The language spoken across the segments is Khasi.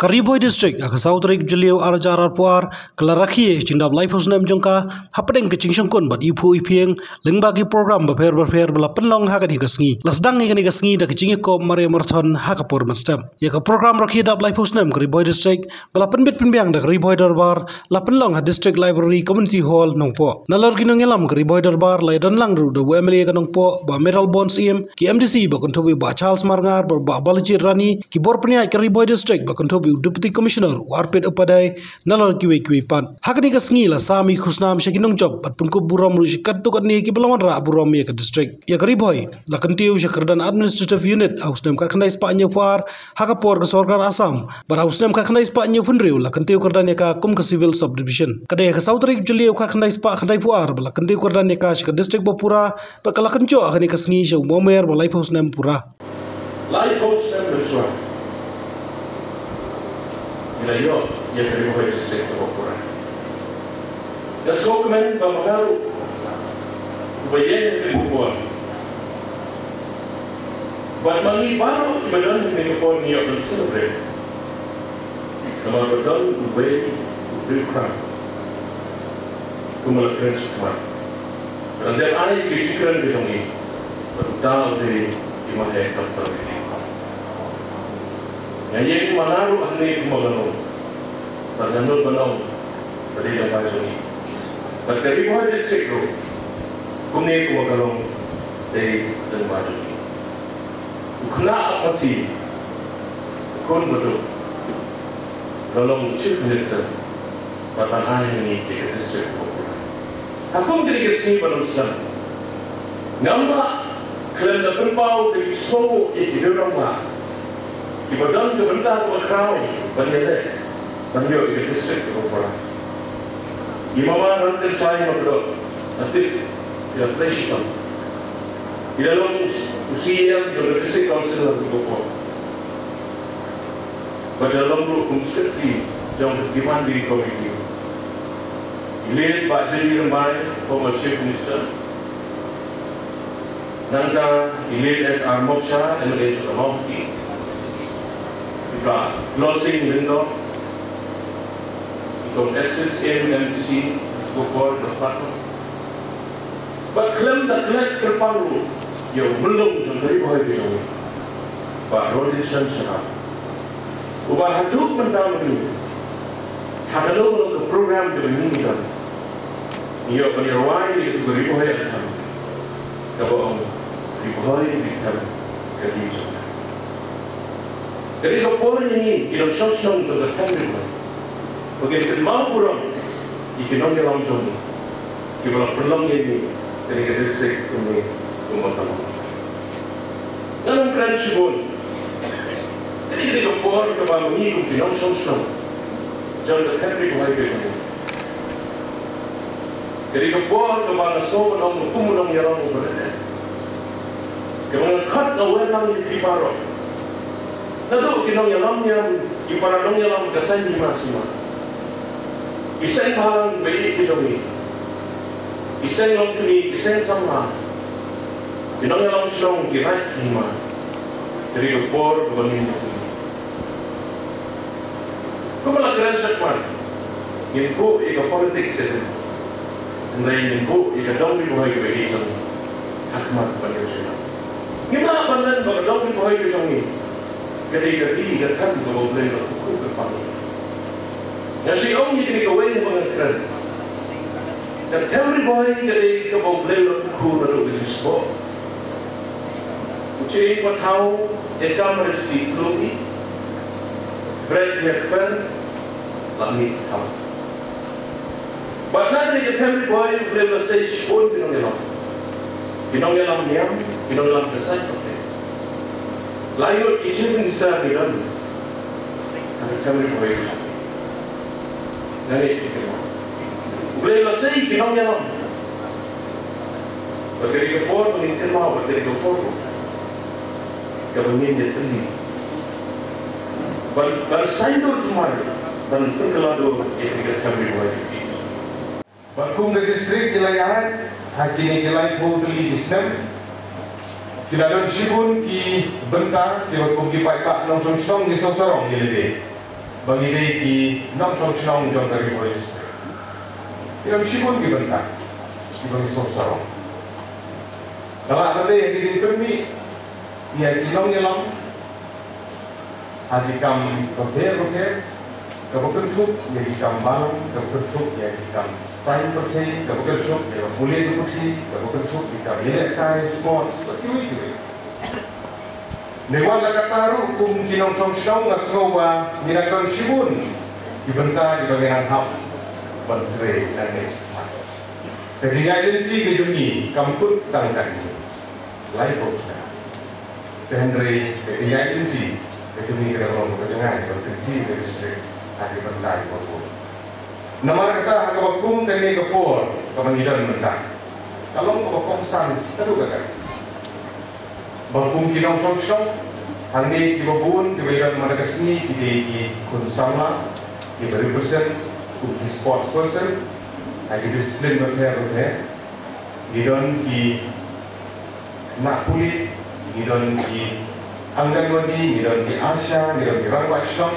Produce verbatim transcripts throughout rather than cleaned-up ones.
Ka Ri Bhoi District ha ka saw tarik Jylliew ar hajar arphew ar ka la rakhe ïa ka jingdap laiphew snem jong ka hapdeng ka jingshongkun bad ïuhphuh ïuhphieng lyngba ki program bapher bapher ba la pynlong ha kane ka sngi. La sdang ïa kane ka sngi da ka jingïakob mar ïa marathon ha ka por mynstep. Ïa ka program rakhe dap laiphew snem ka Ri Bhoi District ba la pynbit pynbiang da ka Ri Bhoi Dorbar la pynlong ha District Library Community Hall Nongpoh. Nalor ki nongïalam ka Ri Bhoi Dorbar la ïadon lang ruh da u M L A ka Nongpoh Bah Mayralborn Syiem, ki M D C ba kynthup ïa u Bah Charles Marngar bad u Bah Balajied Rani, ki bor pynïaid ka Ri Bhoi District ba kynthup ïa u Deputy Commissioner u Arpit Upadhyay, nalor kiwei kiwei pat. Ha kane ka sngi la sam ïa ki khusnam sha ki nongjop bad pynkup burom ruh sha katto katne kiba la wanrah burom ïa ka district. Ïa ka Ri Bhoi la kyntiew sha kyrdan Administrative Unit ha u snem khatkhyndai spah hynñiewphew ar ha ka por ka sorkar Assam bad ha u snem khatkhyndai spah hynñiewphew hynriew la kyntiew kyrdan ïa ka kum ka Civil Subdivision. Ka dei ha ka saw tarik Jylliew khatkhyndai spah khyndaiphew ar ba la kyntiew kyrdan ïa ka sha ka district ba pura bad ka la kynjoh ha kane ka sngi sha u Mawmer ba laiphew snem pura. Laiphew snem mynshuwa ngi la ïoh ïa ka Ri Bhoi District kaba pura. Nga sngewkmen ba ma nga ruh uba ïeng ha kane ka por bad ma ngi baroh kiba don ha kane ka por ngi ïoh ban celebrate. Namar ba don uwei u briew khraw kumba la kren shakhmat. Ka dang dep ai ïa ka jingkren ka jong ngi bad uta u dei i Mahek Doctor W D Khongkhiat. Nga ïeng ma nga ruh hangne kumba ka long bad nga nud ban ong ba dei lyngba jong ngi. Bad ka Ri Bhoi District ruh kumne kumba ka long dei lyngba jong ngi. U khynnah Ap Masi, u khun baduk, la long u Chief Minister bad ban ai ha ngi ïa ka district kaba pura. Ha kum kane ka sngi ban ym slem, ngam lah khlem da pynpaw ka jingsngewnguh ïa ki rangbah kiba don ka bynta kaba khraw ban ïaleh ban ïoh ïa ka district kaba pura. I Mama Rantinshai Makdok, nga tip i la trei shitom. I la long u C E M jong ka District Council ha kaba pura bad i la long ruh kum Secretary jong ka Demanding Committee. I late Bah J D Rymbai, former Chief Minister, nangta i late S R Moksha, M L A jong ka Mawhati, i Bah Lawsing Lyngdoh, i kong Assistant M D C, i kong Paul Kyrpang. Bad khlem da klet kyrpang ruh ïa u myllung jong ka Ri Bhoi ka jong ngi, Bah Rolinson Shadap, uba haduh mynta mynnin ha kano kano ka program kaba ngi don, ngi ïoh ban ïarwai ïa ka Ri Bhoi Anthem kaba ong, Ri Bhoi Ri Them ka Ri jong nga. Ka dei ka por ïa ngi ki nongshong shnong jong ka Them Ri Bhoi ba kin kynmaw burom ïa ki nongïalam jong ngi kiba la pynlong ïa ngi kane ka district kumne kumba ka long. Ngan ym kren shibun. Ka dei, ka dei ka por kaba ma ngi kum ki nongshong shnong jong ka Them Ri Bhoi ka jong ngi, ka dei ka por kaba nga sngew ban ong kum u nongïalam uba rit, kaba nga khot nga wer lang ïa phi baroh. Naduh ki nongïalam niam, ki para nongïalam ka saiñ hima sima, ki seng bhalang ba ïeit ka jong ngi, ki seng longkmie, ki seng samla, ki nongïalam shnong, ki raid ki hima. Ka dei ka por kaba ngin ïa pynlong. Kumba la kren shakhmat, ngin buh ïa ka politics ïa ka, hynrei ngin buh ïa ka dong Ri Bhoi kaba ïeit jong ngi ha khmat ban ïa u shnong. Ngim lah ban len ba ka dong Ri Bhoi ka jong ngi ka dei ka ri ka them kaba U Blei u la kyrkhu kyrpang. Nga shu ong ïa kane kawei haba ngan kren. Ka Them Ri Bhoi ka dei kaba U Blei u la kyrkhu naduh ka jingsboh. U Chieng Pathaw, e kam re sti klumi, bret ïa kpen, la mih thaw. Bad na kane ka Them Ri Bhoi U Blei u la sei shibun ki nongïalam, ki nongïalam niam, ki nongïalam ka saiñ pyrthei. Lai ngut ki Chief Minister ki don ha ka Them Ri Bhoi. Nga ngeit ki kynmaw. U Blei u la sei ki nongïalam. Bad ka dei ka por ba ngin kynmaw, bad ka dei ka por kaba ngin ïatylli ban, ban saiñdur thymmai, ban pynkylla dur ïa ka Them Ri Bhoi. Bad kum ka district ki la ïaid ha kine ki laiphew tylli ki snem, ki la don shibun ki bynta kiba kum ki paidbah nongshong shnong ki sngewsarong ïa lade. ba ngi dei ki nongshong shnong jong ka Ri Bhoi District. Ki don shibun ki bynta kiba ngi sngewsarong. Ka lah ban dei ha ki jingpynmih ïa ki nongïalam ha ki kam bapher bapher, kaba kynthup ïa ki kam balang, kaba kynthup ïa ki kam saiñ pyrthei, kaba kynthup ïa ka pule ka puthi, kaba kynthup ïa ki kam ïalehkai, sports bad kiwei kiwei. Ngi wan la katta ruh kum ki nongshong shnong, nga sngew ba ngi dang don shibun ki bynta kiba ngi nang hap ban trei nangne shakhmat. Ka jingïaid lynti ka jong ngi kam kut tang katne, laiphew snem. Te hynrei ka jingïaid lynti ka jong ngi ka dang long kaba jngai ban kyntiew ïa ka district ha ki bynta kiba bun. Namar kata, ha kaba kum kane ka por kaba ngi don mynta, ka long kaba kongsan haduh katta. Ba kum ki nongshong shnong hangne kiba bun kiba ïadon mynta ka sngi ki dei ki khun samla kiba represent kum ki sports person ha ki discipline bapher bapher. Ngi don ki khynnah pulit, ngi don ki Anganwadi, ngi don ki ASHA, ngi don ki Rangbah Shnong,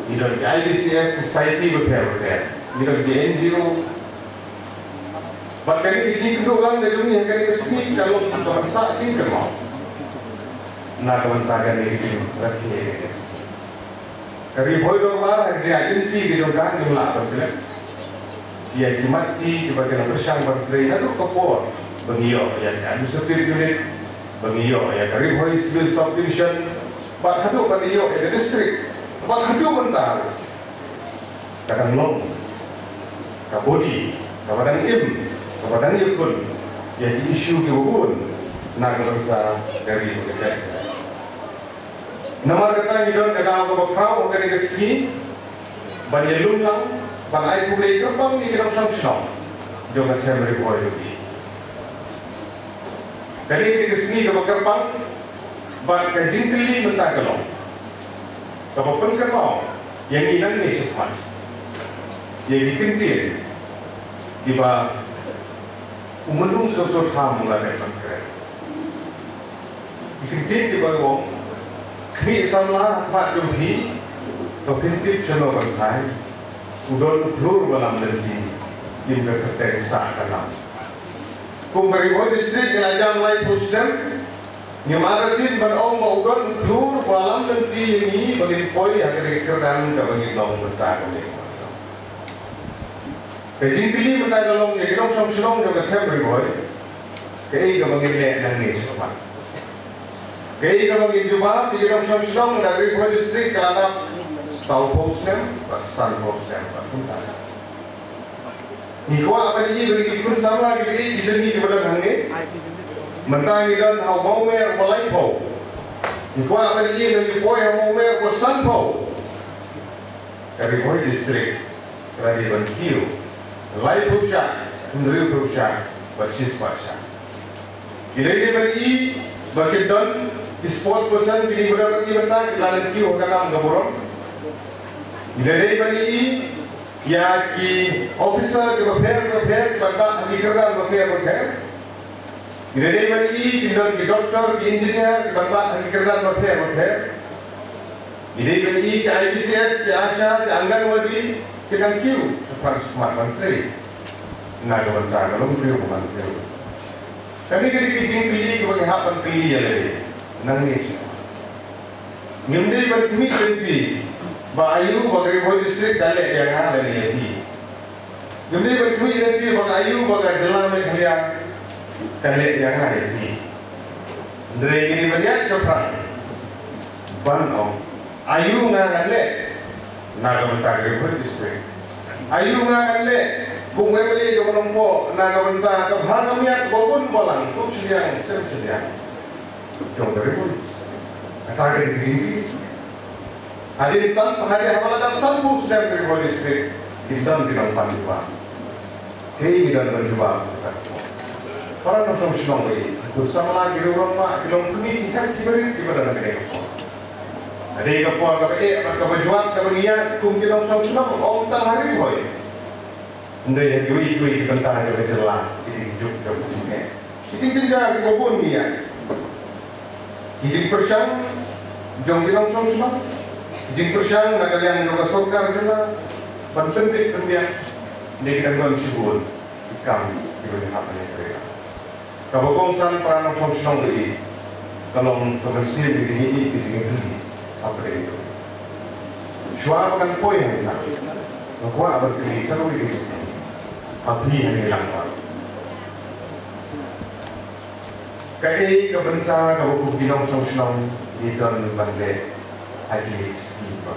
ngi don ki I B C S society bapher bapher, ngi don ki N G O. Bad kane ka jingkynduh lang ka jong ngi ha kane ka sngi ka long kaba sah jingkynmaw na ka bynta kane ka jingrakhe kane ka sngi. Ka Ri Bhoi Dorbar ha ka jingïaid lynti ka jong ka ngim lah ban klet ïa ki mat ki kiba ki la pyrshang ban trei naduh ka por ba ngi ïoh ïa ka administrative unit, ba ngi ïoh ïa ka Ri Bhoi Civil Subdivision, bad haduh ba ngi ïoh ïa ka district, bad haduh mynta ruh ka dang long ka body kaba dang im, kaba dang ïakhun ïa ki issue kiba bun na ka bynta ka ri bad ka jaitbynriew. Namar kata ngi don ka daw kaba khraw ha kane ka sngi ban ïalum lang, ban ai khublei kyrpang ïa ki nongshong shnong jong ka them Ri Bhoi District. Kane ka dei ka sngi kaba kyrpang bad ka jingkylli mynta ka long kaba pynkynmaw ïa ngi nangne shakhmat ïa ki kyntien kiba u Myllung Soso Tham u la dep ban kren. Ki kyntien kiba ong, khmih samla ha khmat jong phi, to phin tip shano ban phai, u don u khlur ba lam lynti, im ka kyrteng sah ka nam. Kum ka Ri Bhoi District ngi la jam laiphew snem, ngim artatien ban ong ba u don u khlur ba lam lynti ïa ngi ba ngin poi ha kane ka kyrdan kaba ngi long mynta ka dei. Ka jingkylli mynta ka long ïa ki nongshong shnong jong ka them Ri Bhoi, kaei kaba ngin leh nangne shakhmat? Kaei kaba ngin jubab ïa ki nongshong shnong na Ri Bhoi District ka la dap sawphew snem bad sanphew snem bad mynta? Ngi kwah ban ïohi ba ki khun samla kiba ïeit ki jong ngi kiba don hangne. Mynta ngi don ha u mawmer uba laiphew. Ngi kwah ban ïohi ba ki poi ha u mawmer uba sanphew. Ka Ri Bhoi District ka la dei ban kiew laiphew shah, hynriewphew shah bad shispah shah. Ngi la dei ban ïohi ba ki don ki sports person, kine kiba don hangne mynta ki la dang kiew ha ka nam ka burom. Ngi la dei ban ïohi ïa ki officer kiba pher bapher kiba bat ha ki kyrdan bapher bapher. Ngi la dei ban ïohi ki don ki doctor, ki engineer kiba bat ha ki kyrdan bapher bapher. Ngi dei ban ïohi ki I B C S, ki ASHA, ki Anganwadi ki dang kiew shaphang shakhmat ban trei na ka bynta ka longbriew ka manbriew. Kane ka dei ka jingkylli kaba ngi hap ban kylli ïa lade nangne shakhmat. Ngim dei ban khmih lynti ba aïu ba ka Ri Bhoi District ka leh ïa nga lane ïa phi. Ngim dei ban khmih lynti ba aïu ba ka jylla Meghalaya ka leh ïa nga ïa phi. Hynrei ngi dei ban ïaid shaphrang ban ong, aïu nga ngan leh na ka bynta ka Ri Bhoi District? Aïu nga ngan leh kum u M L A jong ka Nongpoh na ka bynta ka bha ka miat ba bun balang, kut shiliang sem shiliang jong ka Ri Bhoi District? Kata ka dei ka jingkylli. Hadien san, hadien haba la dap sanphew snem ka Ri Bhoi District, ki don ki nongpan jubab. Kaei ngi don ban jubab? Para nongshong shnong ba ïeit, ki khun samla, ki riew rangbah, ki longkmie, ki hep ki barit kiba don ha kane ka por. Ka dei ka por kaba eh bad kaba jwat kaba ngi ïaid kum ki nongshong shnong, ym tang ha Ri Bhoi, hynrei ha kiwei kiwei ki bynta jong ka jylla, ki dei ki juk jong ka jingeh. Ki jingjynjar kiba bun ngi ïaid. Ki jingpyrshang jong ki nongshong shnong, Jingpyrshang na ka liang jong ka sorkar jylla ban pynbit pynbiang ne ki dang don shibun ki kam kiba hap ban ïatrei. Kaba kongsan para nongshong shnong ka i ka long ka mynsiem ka jingïeit ka jingïeit hapdeng. Shuwa ba kan poi hangta nga kwah ban kylli sa kawei ka jingkylli ha phi hangne lang ba kaei ka bynta kaba kum ki nongshong shnong ngi don ban leh ha ki skim ba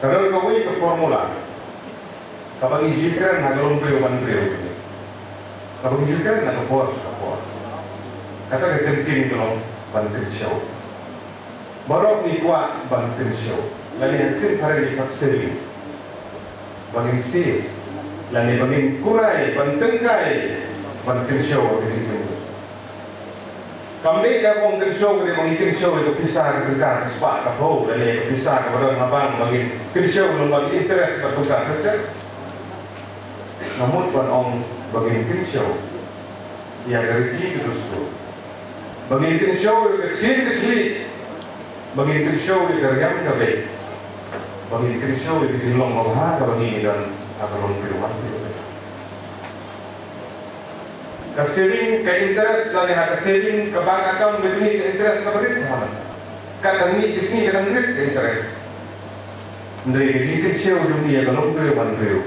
ka don kawei ka formula kaba ngi ju kren ha ka longbriew manbriew, kaba ngi ju kren na ka por sha ka por. Kata ka kyntien ka long ban kynshew. Baroh ngi kwah ban kynshew lane ha ktien phareng ngi kwah saving, ba ngin save lane ba ngin kurai ban tyngkai ban kynshew ha ka jingim. Kam dei ïa ba ngin kynshew, ka dei ba ngin kynshew ïa ka pisa ka tyngka ka spah ka phew lane ka pisa kaba don ha bank ba ngin kynshew lyngba ka interest ka tyngka ka tyngka. Nga mut ban ong ba ngin kynshew ïa ka riti ka dustur, ba ngin kynshew ïa ka ktien ka thylliej, ba ngin kynshew ïa ka riam ka beit, ba ngin kynshew ïa ka jinglong babha kaba ngi don ha ka longbriew manbriew. Ka saving ka interest lane ha ka saving ka bank account ka dei ka interest kaba rit bha. Ka dang mih ka sngi ka dang rit ka interest. Hynrei ka jingkynshew jong ngi ïa ka longbriew manbriew,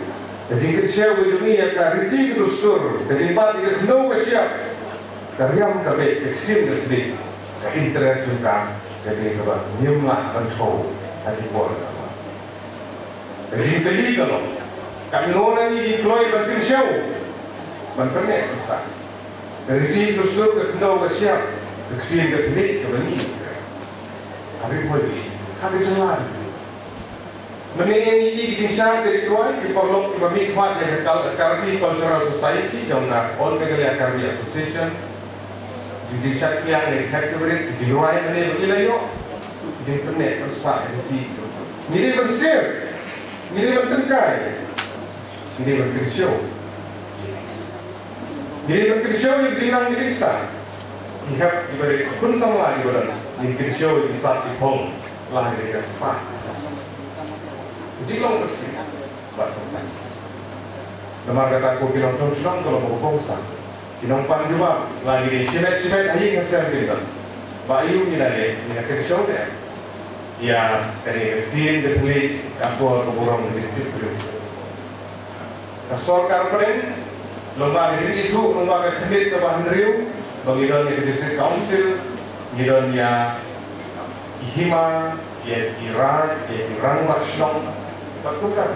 ka jingkynshew jong ngi ïa ka riti ka dustur, ka jingbat ïa ka khyndew ka shyiap, ka riam ka beit, ka ktien ka thylliej, ka interest jong ka ka dei kaba ngim lah ban thew ha ki por. Ka jingkylli ka long, katno na ngi ki kloi ban kynshew, ban pynneh pynsah ka riti ka dustur, ka khyndew ka shyiap, ka ktien ka thylliej kaba ngi. Ka ri poi ha ka jylla. Mynne ngi ïohi ki jingshad ka jingduwai ki paralok kiba mihkhmat ïa ka Kal-, Karbi Cultural Society jong ka All Meghalaya Karbi Association. Ki jingshad pliang ïa ki khat ki barit, ki jingduwai mynne ba ki la ïoh. Ki jingpynneh pynsah ïa ki. Ngi dei ban save, ngi dei ban tyngkai, ngi dei ban kynshew. Ngi dei ban kynshew ïa ki jingnang ki jingstad. Ki hep kiba dei khun samla kiba don, ngin kynshew ïa ki sat ki phong la ki dei ka spah. Ka jinglong ka sih bad ka pynban. Namar kata ko ki nongshong shnong ka long kaba kongsan. Ki nongpan jubab la ki dei shimet shimet ha ïing ha sem ki don. Ba ïoh ngi la leh, ngi la kynshew te ïa kane ka ktien ka thylliej, ka akor ka burom, ka jingtip briew. Ka sorkar pdeng, lyngba ka jingithuh, lyngba ka khyndiat kaba hynriew, ba ngi don ïa ka District Council, ngi don ïa ki hima, ïa ki raid, ïa ki rangbah shnong, bad kumta.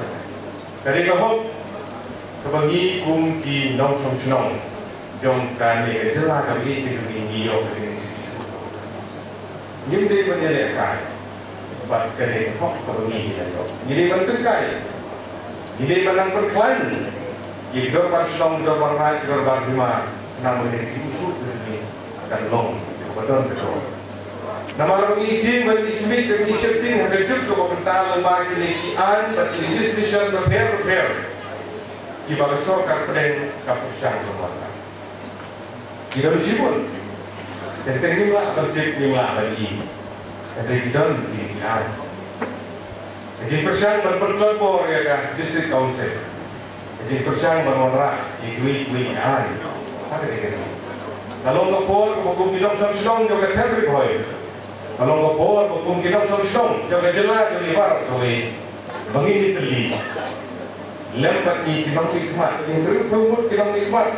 Ka dei ka hok kaba ngi kum ki nongshong shnong jong kane ka jylla kaba ïeit ka jong ngi, ngi ïoh ka jingithuh. Ngim dei ban ïalehkai bad kane ka hok kaba ngi la ïoh. Ngi dei ban tyngkai. Ngi dei ban nang pynkhlaiñ ïa ki dorbar shnong, ki dorbar raid, ki dorbar hima, khnang ba kane ka jingithuh ka jong ngi kan long kaba don ka dor. Namar ba ngi tieng ban ïasmit, ban ïasheptieng ha ka juk kaba mynta lyngba kine ki aiñ bad ki legislation bapher bapher kiba ka sorkar pdeng ka pyrshang ban wanrah. Ki don shibun. Te ngim lah ban tip, ngim lah ban i. Te ki don ki, ki aiñ. Te ki pyrshang ban pyntlot bor ïa ka District Council. Te ki pyrshang ban wanrah ïa kiwei kiwei ki aiñ. Ka dei kane. Ka long ka por kaba kum ki nongshong shnong jong ka Them Ri Bhoi, ka long ka por ba kum ki nongshong shnong jong ka jylla jong ngi baroh kawei ba ngin ïatylli lem bad ngi ki nongmihkhmat, ki hynriewphew ngut ki nongmihkhmat,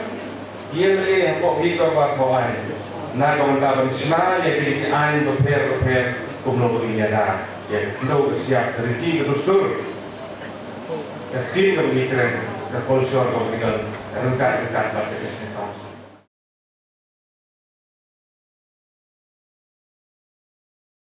ki M L A hapoh ki dorbar thaw aiñ, na ka bynta ban shna ïa ki, ki aiñ bapher bapher kumno ba ngin ïada ïa ka khyndew ka shyiap, ka riti ka dustur, ka ktien kaba ngi kren, ka culture kaba ngi don, ka ryngkat ryngkat bad ka District Council.